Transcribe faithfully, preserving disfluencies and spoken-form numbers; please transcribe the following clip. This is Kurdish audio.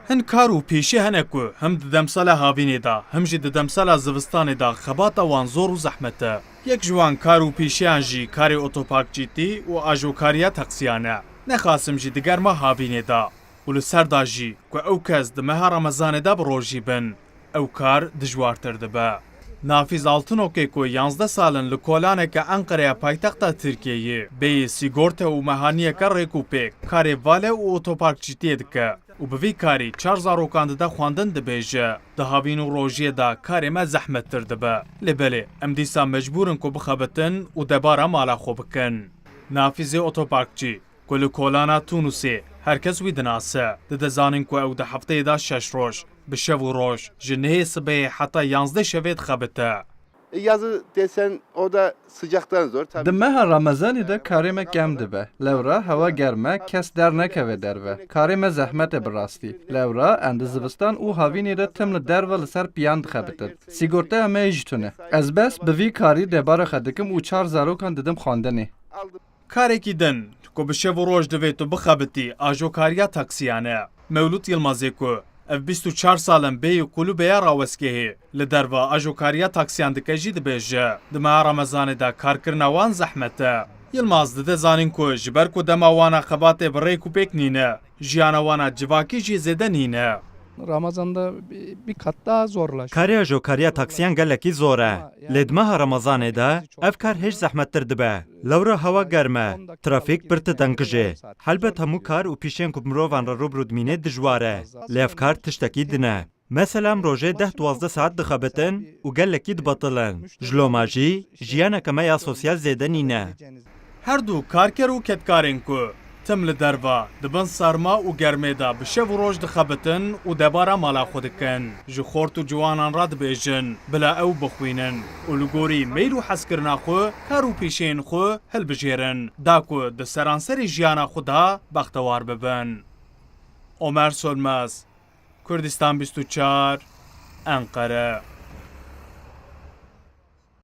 Hin kar û pêşî hene ku him di demsala havînê de, him jî di demsala zivistanê de xebata wan zor û zehmet e. Yek ji wan kar û pêşiyan jî karê otoparkçîtî û ajokariya taksiyan e. Nexasim jî di germa havînê de û li ser de jî ku ew kes di meha Remezanê de bi rojî bin, ew kar dijwartir dibe. Nafîz Altınokê ku yanzdeh sal in li kolaneke Enqerê ya paytexta Tirkiyeyê bêyî sîgorte û mehaniyeke rêk û pêk karê vale û otoparkçîtiyê dike û bi vî karî çar zarokan dide xwendin, dibêje, di havîn û rojiyê de karê me zehmettir dibe. Lê belê, em dîsa mecbûr in ku bixebitin û debara mala xwe bikin. Nafîzê otoparkçî ku li kolana Tunusê her kes wî dinase, dide zanîn ku ew di hefteyê de şeş roj, bi şev û roj, ji nehê sibehê heta yanzdeh şevê dixebite. E, yazı desen o da sıcaktan zor. Tabii. Di meha Remezanê de karê me kem dibe. Lewra hewa germ e, kes dernekeve derve. Karê me zehmet e bi rastî. Lewra em di zivistan û havînê de tim li derve li ser piyan dixebitin. Sîgorteya me yê jî tune. Ez bes bi vî karî debara xwe dikim û çar zarokan didim xwendinê. Karekî din ku bi şev û roj divê tu bixebitî, ajokariya taksiyan e. Mewlût Yilmazê ku ev bîst û çar sal in bêyî kulûbê ya rawestgehê, li derva ajokariya taksiyan dike jî dibêje, di meha Remezanê de karkirina wan zehmet e. Yilmaz dide zanîn ku ji ber ku dema wan a xebatê bi rêk û pêk nîne, jiyana wan a civakî jî zêde nîne. Ramazan'da bir, bir kat daha zorlaşıyor. Karê ajokariya taksiyan gelekî zor e. Lê di meha Remezanê de ev kar hêj zehmettir dibe. Lewra hewa germ e, trafîk pir ti tengkij e. Helbet hemû kar û pîşên ku mirovan re rûbirû dimîne dijwar e. Lê ev kar tiştekî din e. Mesela em rojê deh duwazdeh saet dixebitin û gelekî dibetilin. Ji loma jî jiyaneke me ya sosyal zêde nîne. Her du karker û kedkarên ku tim li derva, di bin serma û germê de bi şev û roj dixebitin û debara mala xwe dikin, ji xort û ciwanan re dibêjin bila ew bixwînin û li gorî meyl û hezkirina xwe kar û pêşeyên xwe hilbijêrin, da ku di seranserê jiyana xwe de bextewar bibin. Omer Sönmez, Kurdistan bîst û çar, Enqere.